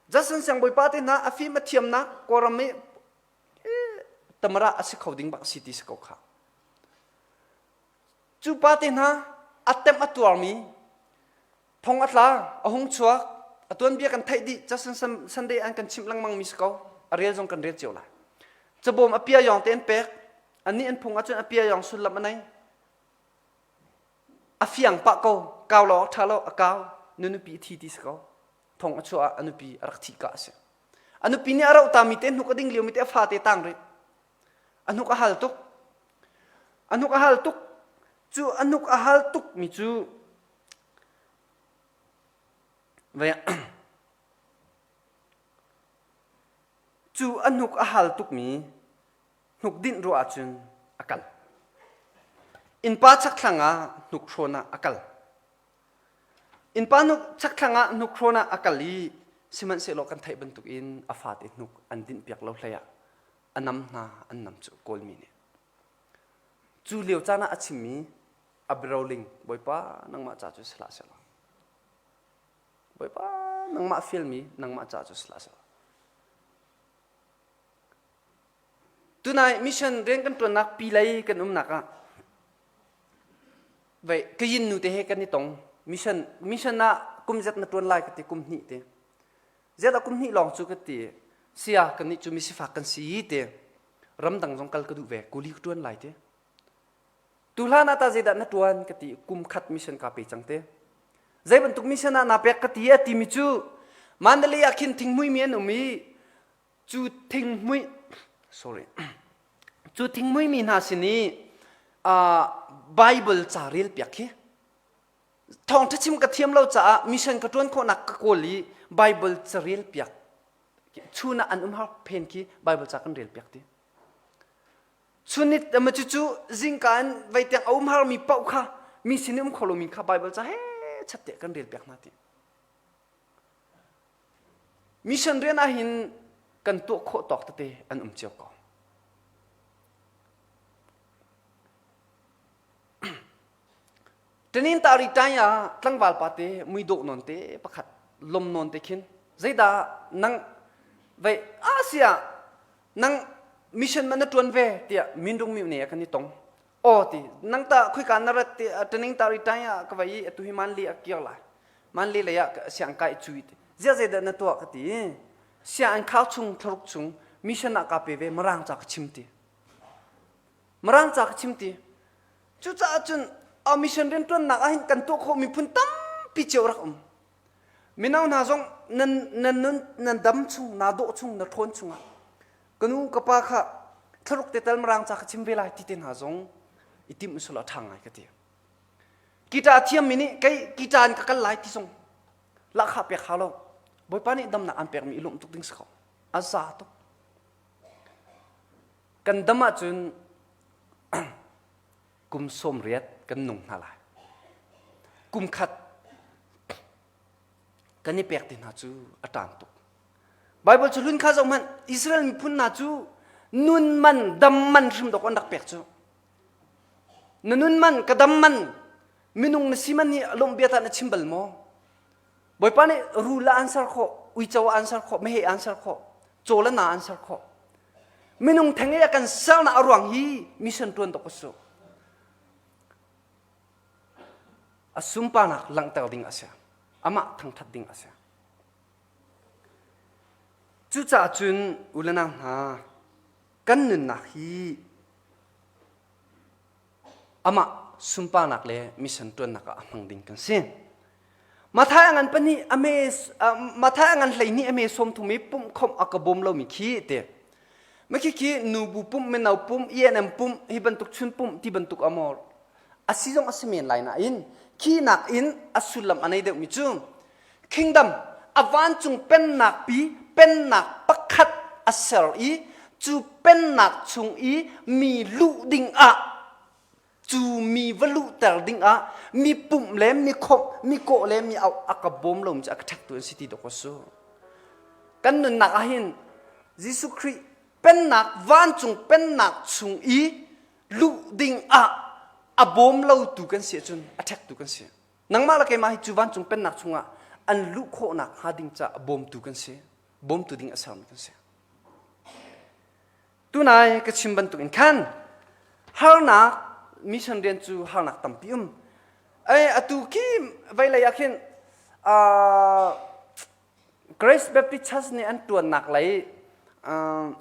Jason siangbawipa te hna a fim a thiamnak Kawlram i tamara a si kho ding bak si ti si ko kha. Cu pa te hna a temh a tuarmi thong a tla a hung chuak a tuanbia kan theih dih Justin Sunday an kan chimh lengmang mi si ko a rel zong kan rel cio lai cabawm a pia yong te an pek annih an phung ahcun a pia yong sullam a nei a fiang pah ko kau lo ṭha lo a kau nu nupi thi ti si ko thong a chuah ah a nupi a rak thih ka a si a nupi nih a roh ta mi te hnuk a ding lio mi te a fa te tang rih a hnuk a hal tuk a hnuk a hal tuk cu a hnuk a hal tuk mi cu Cu a hnuk a hal tukmi hnuk dinh ruah ahcun a kal. Innpa chakthlang ah hnuk hrawn ah a kal. Innpa hnuk chakthlang ah hnuk hrawn ah a kal i sihmanhsehlaw kan theih bantukin a fate hnuk an dinhpiak lo hlei ah a nam hna an nam cu Kawlmi nih. Cu lio caan ah a chimmi a biaroling Bawipa nangmah ca cu si hlah sehlaw Bawipa nangmah fialmi nangmah ca cu si hlah sehlaw Tunai mission rian kan ṭuannak pi lei kan umnak ah vei kayin nu te he kan i tong mission mission ah kum zet na ṭuan lai ka ti kum hnih te zet ah kum hnih lawng cu ka ti sia kan nih cu misifak kan si te ramdang zong kal ka duh ve kuli ka ṭuan lai te Tu hlan ah ta zeidah na ṭuan ka ti kum khat mission ka pe cang te. Zei bantuk mission ah naa pek ka ti a timi cu Mandalay ah khin thinghmui mi an um i cu thinghmui sorry cu thinghmui mi hna sin i uh, Bible ca rel piak khi thawngṭha chim ka thiam lo caah mission ka ṭuan khawhnak ka kawl i Bible ca rel piak chun ah an um har phen khi Bible ca kan rel piak ti Chunit ama cucu zingka in vei tiang a um harmi paoh kha mi sin i um kho lomi kha Bible ca he chat tiah kan rel piak hna ti. Mission rian ah hin kan tuah khawh tawk tete an um cio ko. Tanin tari tai ah tlangval pa te mui dawh non te pakhat lom non te khin zeidah nang vei asia nang mission man na tuan ve tiah mindung mi ne kan i tong o ti nang ta khoi ka na rat ti training ta ri tai ah ka vai atu hi man li a kir lai man li lei ah siang kai chui ti zia zei dah na tuah ka ti sia an khau chung thlaruk chung mission ah ka pe ve marang cha ka chim ti marang cha ka chim ti cucaah cun a mission rian tuannak ah hin kan tuah khawh miphun tampi cio rak um Mino hna zong nan, nan nun nan dam chung, naa dawh chung, na ṭhawn chungah ka nu ka pa kha thlaruk te tal mirang ca ka chim ve lai ti te hna zong i timh usulaw a ṭha ngai ka ti. Guitar thiammi nih kei guitar in ka kal lai ti zong lahkhah pek hau lo. Bawipa nih damnak an pekmi i lawmh tuk ding si ko. A za tuk. Kan dam ahcun kum 80 kan nung hna lai. Kum khat kan i pek te hna cu a ṭang tuk. Bible cu hlun kha zoh hmanh Israel miphun hna cu nun man dam man hrim dawk an rak pek cu. Na nun man ka dam man minung na si man hi lawmh bia ta na chim bal maw? Bawipa nih rul a an ser khawh, uico a an ser khawh, meheh a an ser khawh, caw le na an ser khawh. Minung theng i a kan sernak a ruang hi mission ṭuan dawk a si. A sunparnak langhter ding a si. Amah thangṭhat ding a si. Cucaah cun u le nau hna, kan nunnak hi amah sunparnak le mission ṭuannak ah a hmang ding kan si. Mathai a ngan pahnih a me Mathai a ngan 12 a me 30 i pumh khawmh a ka bawm lomi khi te. Makhi khi nubu pumh mino pumh ENM pumh hi bantuk chun pumh ti bantuk amor a si zong a si men lai nain khi nak in a sullam a nei deuhmi cu kingdom a vancung pennak pi pennak pakhat a ser i cu pennak chung i mi luh ding ah cu mi va luhter ding ah mi pumh le mi khawmh mi kawh le mi auh a ka bawm lo cu a ka ṭhektu an si ti dawk a su kan nunnak ah hin Jesuh Khrih pennak vancung pennak chung i luh ding ah a bawm lotu kan si ahcun a ṭhektu kan si. Nangmah le keimah hi cu vancung pennak chungah an luh khawhnak hnga ding caah bawmtu kan si. Bawmtu ding a sermi kan si. Tunai ka chim bantuk in khan harnak mission rian cu harnak tampi um. Ai atu khi veilei ah khin uh, Grace Baptist Church nih an tuannak lei uh,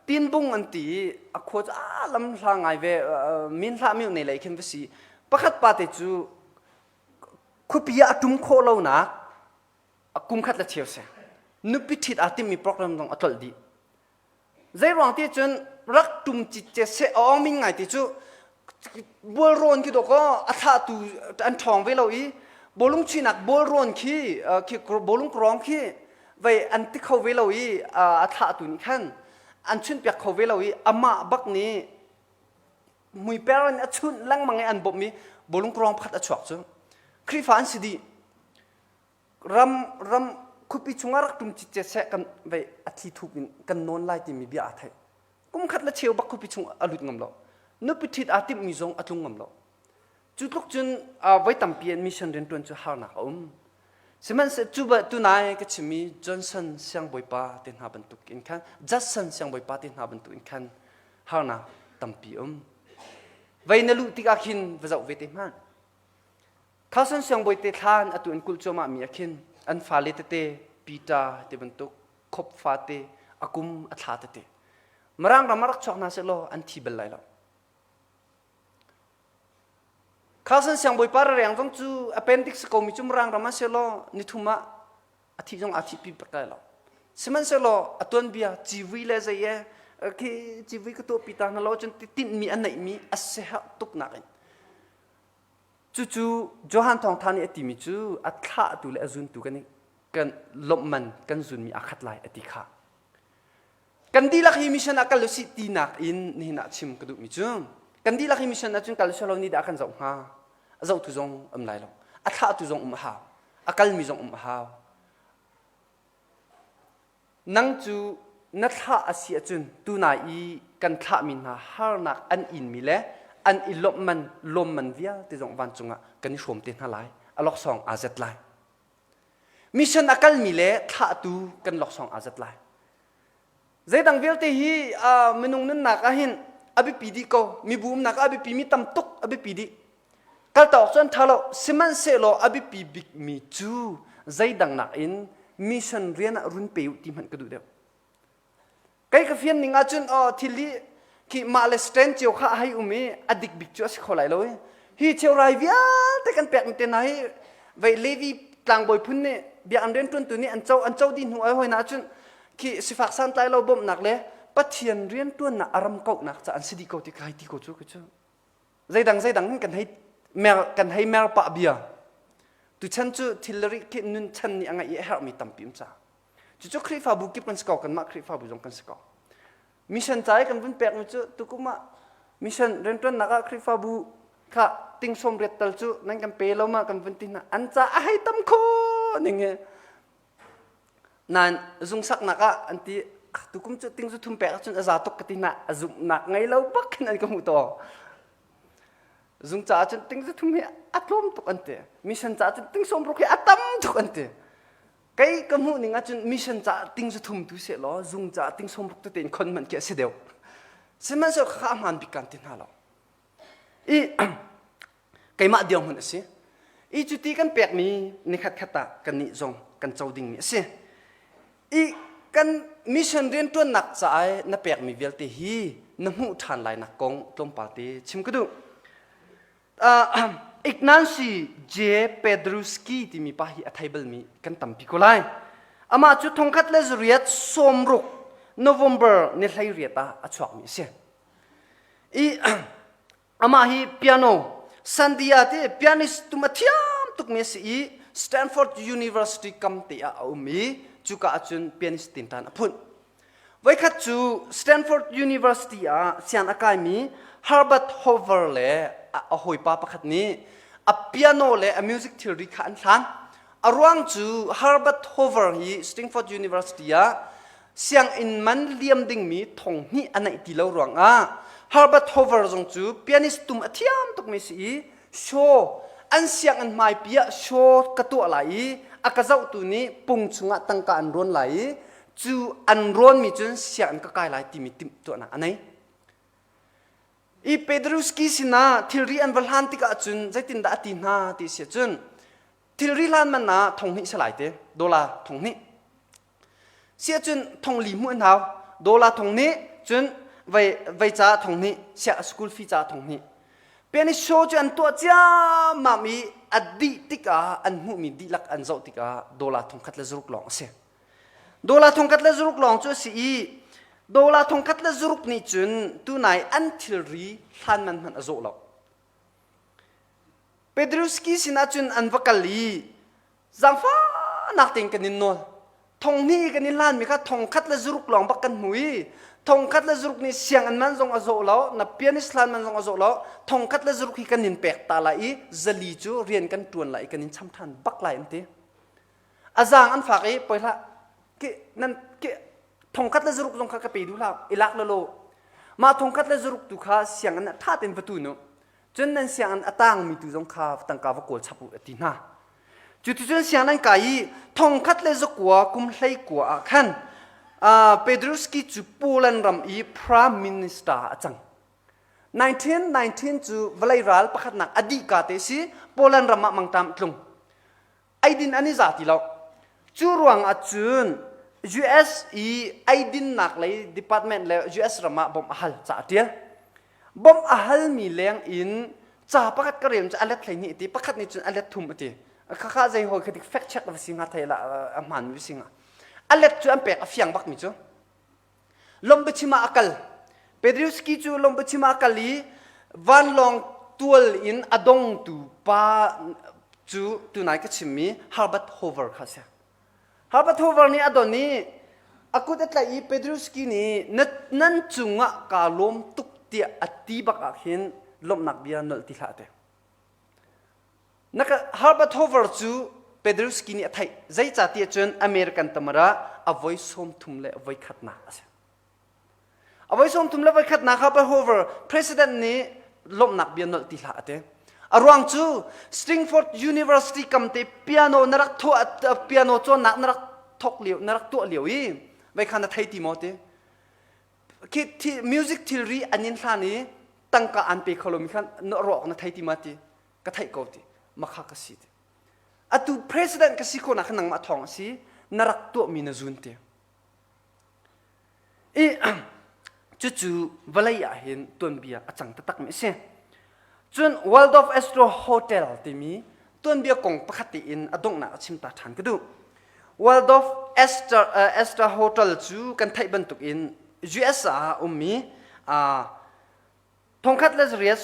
tinbung an ti i a khua cu a lam hla ngai ve min hlah mi nei lei khin va si pakhat pa te cu khuapi ah a tum khawh lonak kum khat le cheu si nupi ṭhit aa timmi program zong a tlolh dih zei ruang ti cun rak tum citce se a ong min ngai ti cu bualrawn khi dawk a thlahtu an ṭhawng ve lo i bawlung chuihnak bualrawn khi khi bawlung krawng khi vei an ti kho ve lo i a thlahtu nih khan an chunhpiak kho ve lo i amah bak nih muiper in a chunh lengmang i an bawmh i bawlung krawng pakhat a chuak cu Khrihfa an si dih ram ram khuapi chungah rak tum citcet seh kan vei a thi thup in kan nawn lai timi bia aa theih kum khat le cheu bak khuapi chung a lut ngam lo nupi ṭhit aa timhmi zong a tlung ngam lo cu tluk cun voi tampi an mission rianṭuan cu harnak a um sihmanhseh cu ba tunai ka chimmi Johnson siangbawipa te hna bantuk in khan Judson siangbawipa te hna bantuk in khan harnak tampi um vei na luh tikah khin va zoh ve te hmanh Carson siangbawi te thlan atu an kulh cuahmah mi ah khin an fale tete Peter ti bantuk khop fate a kum a thla tete Mirang ram ah rak chuak hna sehlaw an thi bal lai lo. Carson siangbawipa reng zong cu appendix ko mi cu Mirang ram ah sehlaw nithum ah a thih zong aa thihpi bak lai lo. Sihmanhsehlaw a tuanbia civui le zei e khi civui ka tuahpi ta hna lo cun tinhmi a neihmi a siaherh tuk nakin Cucu Johan Thawngtha nih a timi cu a thlahtu le a zuntu kan kan lawmhman kan zunmi aa khat lai a ti kha. Kan dihlak hi mission ah kal usih tinak in nihin ah chim ka duhmi cu kan dihlak hi mission ah cun kal usih lo ni dah kan zoh hnga. A zohtu zong um lai lo. A thlahtu zong um a hau. A kalmi zong um a hau. Nang cu na thlah a si ahcun tunai i kan thlahmi hna harnak an inmi le an i lawmhman lawmman vialte zong vancung ah kan i hrawm te hna lai. A laksawng aa zet lai. Mission a kalmi le thlahtu kan laksawng aa zet lai. Zeidang vialte hi uh, minung nunnak ah hin a biapi dih ko. Mibu umnak ah a biapi mi tam tuk a biapi dih. Kaltak cu an ṭha lo. Sihmanhsehlaw a biapi bikmi cu zeidang nakin mission rian ah run pe u ti hmanh ka duh deuh. Kei ka fian ning ahcun aw thil hi khi mah le stand cio kha a hei um i a dik bik cu a si kho lai lo i hi cheurai vialte kan pek te hna hi vei Levi tlangbawi phun nih biakinn rianṭuantu nih an co an co dih hnu ai hoi na ahcun khi sifak santlai lo bawmhnak le Pathian rianṭuannak a ram kauhnak ca an si dih ko ti ka hei ti ko cu ka cu. Zeidang zeidang hin kan hei mer kan hei mer pah bia. Tuchan cu thilri khi nun chan nih a ngaih i a herhmi tampi um ca. Cucu Khrihfabu kip kan si ko, kanmah Khrihfabu zong kan si ko. Mission ca i kan vun pekmi cu tukum ah mission rianṭuannak ah Khrihfabu kha ting sawm riat tal cu nan kan pe lo ma kan vun ti hna. An ca a hei tam kho ning hi. Nain zungsaknak ah an ti tukum cu ting zu thum pek ahcun a za tuk ka ti hna a zumhnak ngei lo bak khin an ka hmuh taw. Zung caah cun ting zu thum hi a tlawm tuk an ti. Mission caah cun ting sawm ruk hi a tam tuk an ti. Kei ka hmuh ning ahcun mission caah ting zu thum tu seh law zung caah ting sawm ruk tete in khon hmanh khi a si deuh. Sihmanhsehlaw kha a hmaan bik kan ti hna lo. I keimah dirhmun a si. I cuti kan pekmi nikhat khat ah kannih zong kan co dingmi a si. I kan mission rianṭuannak caah na pekmi vialte hi na hmuh ṭhan lainak kong tlawmpal te chim ka duh. Uh, Ignancy J. Pedruski timi pa hi a thei balmi kan tampi ko lai. Amah cu thongkhat le zariat sawmruk November ni 18 ah a chuakmi a si. I Amah hi piano Sandia ti pianist tum a thiam tukmi a si i Stanford University kam te ah a um i cuka ahcun pianist tinṭan a phunh. Voikhat cu Stanford University ah sian a kaimi Herbert Hoover le a hawipa pakhat nih a piano le a music thilri kha an hlan. A ruang cu Herbert Hoover hi Stanford University ah sianginn man liam dingmi thong hnih a neih ti lo ruangah Herbert Hoover zong cu pianist tum a thiam tukmi si i show An sianginn hmaipi ah show ka tuah lai i a ka zohtu nih pung chungah tangka an rawn lai i cu an rawnmi cun sianginn ka kai lai timi timhtuahnak a nei. I Pedruski sinah thilri an va hlan tikah cun zeitindah a ti hna ti si cun thilri hlan man ah thonghnih si lai te dollar thonghnih Si ahcun thongli hmuh an hau. Dollar 2000 cun vei vei ca 2000 siah school fee ca 2000. Piani show cu an tuah ciammam i a dih tikah an hmuhmi dihlak an zoh tikah dollar 1006 lawng a si. Dollar 1006 lawng cu a si i dollar 1006 nih cun tunai an thilri hlan man hmanh a zawh lo. Pedruski sinah cun an va kal i Zaangfahnak tein kan in nawl. Thong hnih kan in hlanmi kha thong khat le zuruk lawng bak kan hmu i thong khat le zuruk nih sianginn man zong a zawh lo, na pianist hlan man zong a zawh lo, thong khat le zuruk hi kan in pek ta lai i zali cu rian kan ṭuan lai i kan in cham ṭhan bak lai an ti. A zaang an fak i poi hlah ki nan ki thong khat le zuruk zong kha ka pe duh hlah i lak lalaw mah thong khat le zuruk tu kha sianginn ah ṭha tein va tu nu Cun nan sianginn a tangmi tu zong kha tangka va kawl chap u a ti hna. Cuticun sianginn an kai i 1919 kum 19 ah khan Pedruski cu Poland ram i prime minister a cang. 1919 cu vawlei ral pakhatnak a dih ka te si Poland ram ah mangṭam a tlung. Eidin an i za ti lo. Cu ruang ah cun US i eidinnak lei department le US ram ah bawmh a hal ca a ṭial. Bawmh a halmi leng in ca pakhat ka rel cu a let 12 a ti, pakhat nih cun a let thum a ti. Khakha zei hawi kha dik fact check va si hnga thei la a hmaan mi si hnga. A let cu an pek a fiang bak mi cu. Lombichim ah a kal. Pedriwski cu Lombichim ah a kal i vanlawng tual in a dongtu pa cu tunai ka chimmi Herbert Hoover kha a si. Herbert Hoover nih a don i a kut a tlaih i Pedriwski nih nan cungah kaa lawm tuk tiah a ti bak ah khin lawmhnak bia nolh ti hlah a ti. Herbert Hoover cu Pedrusky nih a theih. Zeicahtiah cun American tamara a voi 31nak a si. A voi 31nak Herbert Hoover president nih lawmhnak bia nolh ti hlah a ti. A ruang cu Stanford University kam te piano na rak thuah piano cawnnak na rak thok lio na rak tuah lio i vei kha na thei ti maw ti khi music thilri an in hlan i tangka an pe kho lomi khan na ruak na thei ti ma ti ka theih ko ti makha ka si ti atu president ka si khawhnak kha nangmah thawng a si na rak tuahmi na zun ti i cucu vawlei ah hin tuanbia a cang taktak mi a si cun Waldorf Astro Hotel timi tuanbia kong pakhat tein a donghnak a chim ta ṭhan ka duh Waldorf Astor, uh, Astor Hotel cu kan theih bantuk in US ah ummi uh, 1993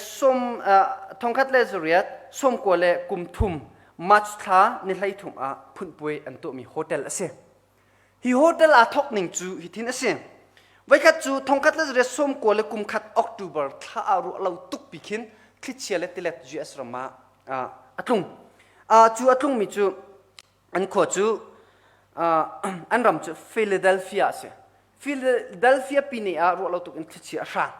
March thla ni 13 ah phunhpuai an tuahmi hotel a si. Hi hotel aa thawk ning cu hithin a si. Voikhat cu 1993 October thla ah ruah lo tuk pi khin thlichia le tilet US ram ah a tlung. Cu a tlungmi cu an khua cu an ram cu Philadelphia a si. Philadelphia pine ah ruah lo tuk in thlichia a hrang.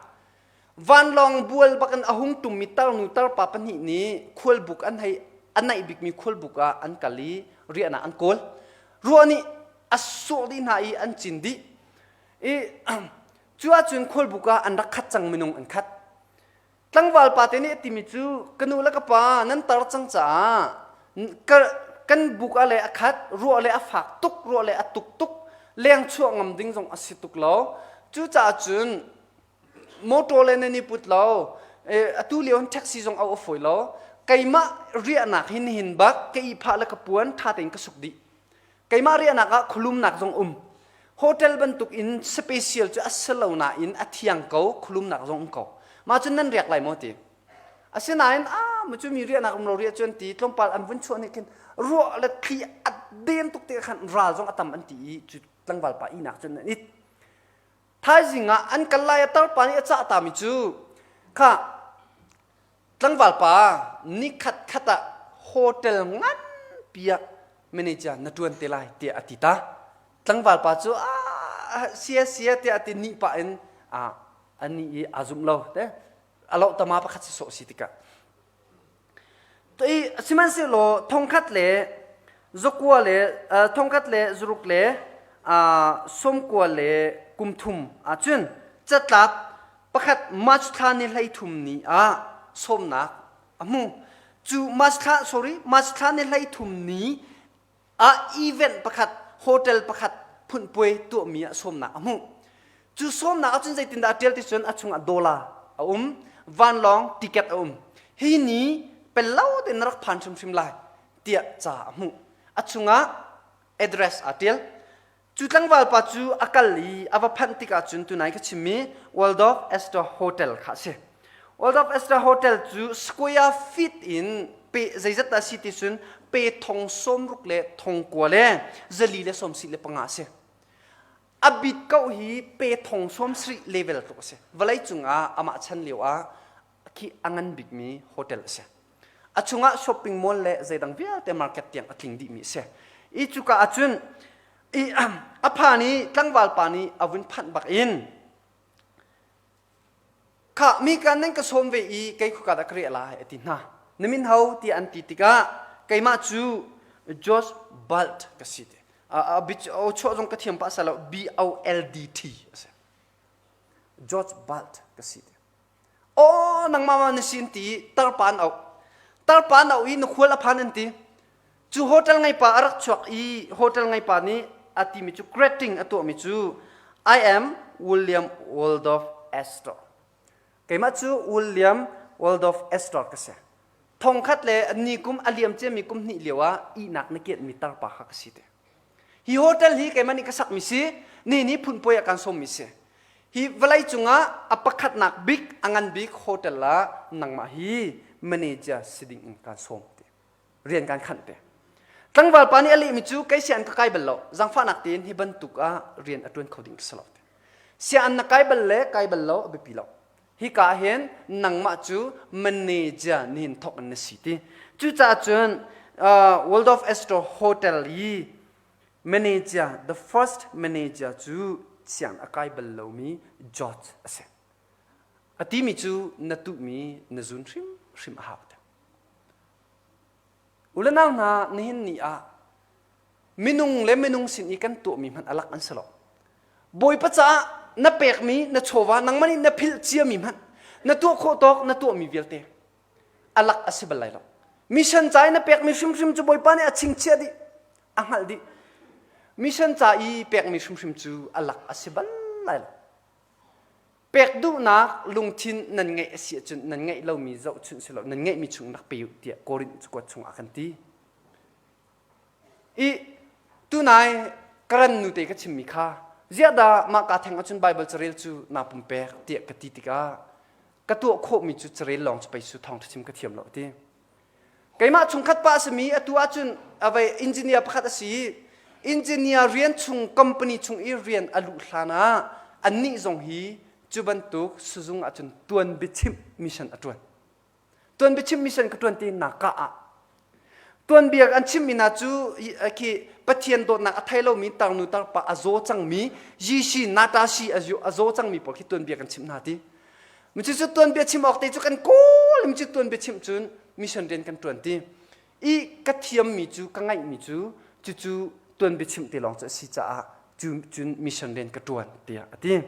Vanlawng bual bak in a hung tummi tarnu tarpa pahnih nih khualbuk an hei a naih bikmi khualbuk ah an kal i riahnak an kawl. Ruah nih a sawh dih hna i an cin dih. I cu ahcun khualbuk ah an rak khat cang minung an khat. Tlangval pa te nih a timi cu ka nu le ka pa nan tar cang caah kan buk ah le a khat ruah le a fak tuk ruah le a tuk tuk leng chuah ngam ding zong a si tuk lo cucaah cun motor le nan i put lo atu lio hin taxi zong a fawi lo keimah riahnak hin hin bak ka ihphah le ka puan tha tein ka suk dih keimah riahnak ah khulumnak zong um hotel bantuk in special cu a si lo nain a thiang ko khulumnak zong um ko mah cun nan riak lai maw ti asinain a mu cu mi riahnak um lo riah cun ti tlawmpal an vun chuah nih khin ruah le thli a den tuk te khan ral zong a tam an ti i cu tlangval pa ihnak cun an it Thaizing ah an kal lai a tarpa nih a cah tami cu kha tlangval pa nikhat khat ah hotel nganpi ah manager na ṭuan te lai tiah a ti ta. Tlangval pa cu ah sia sia tiah a ti nih pah in ah a nih i aa zumh lo te a loh tama pakhat si sawh si tikah. Sihmanhsehlaw thongkhat le zakua le thongkhat le zaruk le sawmkua le kum thum ahcun catlap pakhat March thla ni 13 ni ah sawmnak a hmu. Cu March thla sorry March thla ni 13 ni ah event pakhat hotel pakhat phunhpuai tuahmi ah sawmnak a hmuh. Cu sawmnak ahcun zeitindah a ṭial ti cun a chungah dollar a um, vanlawng ticket a um. Hi ni pel lo tein na rak phan hrimhrim lai tiah ca a hmuh. A chungah address aa ṭial. Cu tlangval pa cu a kal i a va phanh tikah cun tunai ka chimmi Waldorf Astor Hotel kha a si. Waldorf Astor Hotel cu square feet in pe zeizat dah si ti cun pe thong 60 le thong kua le zali le sawm si le panga a si. A bit ko hi pe thong 70 level tluk a si. Vawlei cungah amah chan lio ah khi a ngan bikmi hotel a si. A chungah shopping mall le zeidang vialte market tiang a tling dihmi a si. I cuka ahcun i a phan i tlangval pa nih a vun phanh bak in kha mi kan nan ka sawm ve i kei khuka dah ka riah lai a ti hna. Na min ho tiah an ti tikah keimah cu Josh Balt ka si ti. A chuah zong ka thiam pah salo B O L D T a si. George Balt ka si ti. Aw nangmah ma na si an ti tarpa an auh. Tarpa an auh i na khual a phan an ti. Cu hotel ngeipa a rak chuak i hotel ngeipa nih a timi cu greeting a tuahmi cu I am William Waldorf Astor. Keimah cu William Waldorf Astor ka si. Thongkhat le ni kum a liam ciami kum hnih lio ah ihnak na kianhmi tarpa kha ka si te. Hi hotel hi keimah nih ka sakmi si, ni nih phunpuai ah kan sawmmi si. Hi vawlei cungah a pakhatnak bik, a ngan bik hotel ah nangmah hi manager si ding in kan sawm ti. Rian kan khanh te. Tlangval pa nih a lehmi cu kei sian ka kai bal lo. Zangfahnak tein hi bantuk ah rian a tuan kho ding ka si lo ti. Sian na kai bal le kai bal lo a biapi lo. Hika hin nangmah cu manager nihin thawk in na si ti. Cucaah cun Waldorf Astor Hotel i manager, the first manager cu siang a kai bal lomi George a si. A timi cu na tuhmi na zun hrimhrim a hau. U le nau hna nihin ni ah minung le minung sin i kan tuahmi hmanh alak an si lo. Bawipa caah na pekmi na chawva nangmah nih na philh ciami hmanh na tuah khawh tawk na tuahmi vialte alak a si bal lai lo. Mission ca i na pekmi hrimhrim cu Bawipa nih a chingchiah dih, a hngalh dih. Mission ca i pekmi hrimhrim cu alak a si bal lai lo. Pek duhnak lungthin nan ngeih a si ahcun nan ngeih lomi zohchunh si lo, nan ngeihmi chung rak pe u tiah Korinth cakuat chungah kan ti. I tunai Karen nute ka chimmi kha ziah dah mah ka theng ahcun Bible carel cu naa pumpek tiah ka ti tikah ka tuah khawhmi cu carel lawng cu pei su thawngṭha chim ka thiam lo ti. Keimah chungkhat pa a simi atu ahcun avei engineer pakhat a si i engineer rian chung company chung i rian a luh hlan ah annih zong hi cu bantuk suzung ahcun tuan biachimh mission a ṭuan. Tuan biachimh mission ka ṭuan ti nak ka ah tuanbia an chimmi hna cu khi Pathian dawtnak a thei lomi tarnu tarpa a zaw cangmi Yishi Natashi a zaw cangmi pawl khi tuanbia kan chimh hna ti. Micu cu tuanbia chim awk te cu kan kawl micu tuanbia chimh cun mission rian kan ṭuan ti. I ka thiammi cu ka ngaihmi cu cucu tuanbia chimh te lawng cu a si caah cu cun mission rian ka ṭuan tiah a ti.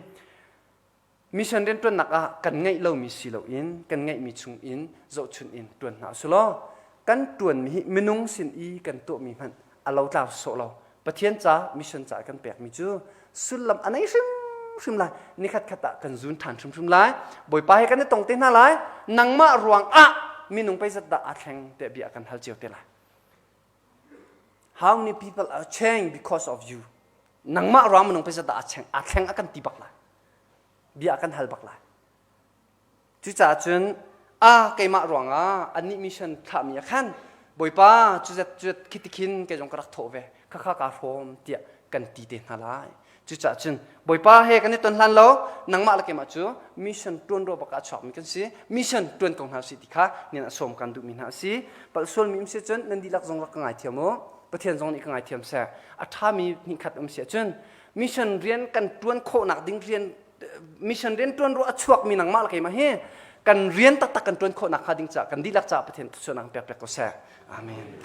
Mission rianṭuannak ah kan ngeih lomi si loin kan ngeihmi chung in zohchunh in ṭuan hna usih law kan ṭuanmi hi minung sin i kan tuahmi hmanh a lotlau sawh lo. Pathian ca mission ca kan pekmi cu sullam a nei hrimhrim lai. Nikhat khat ah kan zun ṭhan hrimhrim lai. Bawipa he kan i tong te hna lai. Nangmah ruang ah minung pei zat dah aa thleng tiah bia kan hal cio te lai. How many people are changed because of you? Nangmah ruang minung pei zat dah aa thleng a kan ti bak lai. Bia kan hal bak lai. Cucaah cun a keimah ruangah annih mission thlahmi ah khan Bawipa cuzat cuzat khi khin kei zong ka rak thawh ve khakha kaa hrawm tiah kan ti te hna lai. Cucaah cun Bawipa he kan i ton hlan lo nangmah le keimah cu mission tuan ro bak ah chuakmi kan si mission tuan ko hna si ti kha nian a sawm kan duhmi hna a si. Palh sualmi um si cun nan dihlak zong rak ka ngaithiam u. Pathian zong nih ka ngaithiam seh. A ṭhami hnihkhat um si ahcun mission rian kan ṭuan khawhnak ding rian mission rian ṭuan ruah a chuakmi nangmah le keimah hi Kan rian taktak kan ṭuan khawh nakhnga ding caah kan dihlak caah Pathian thluachuahnak pek pek ko seh. Amen.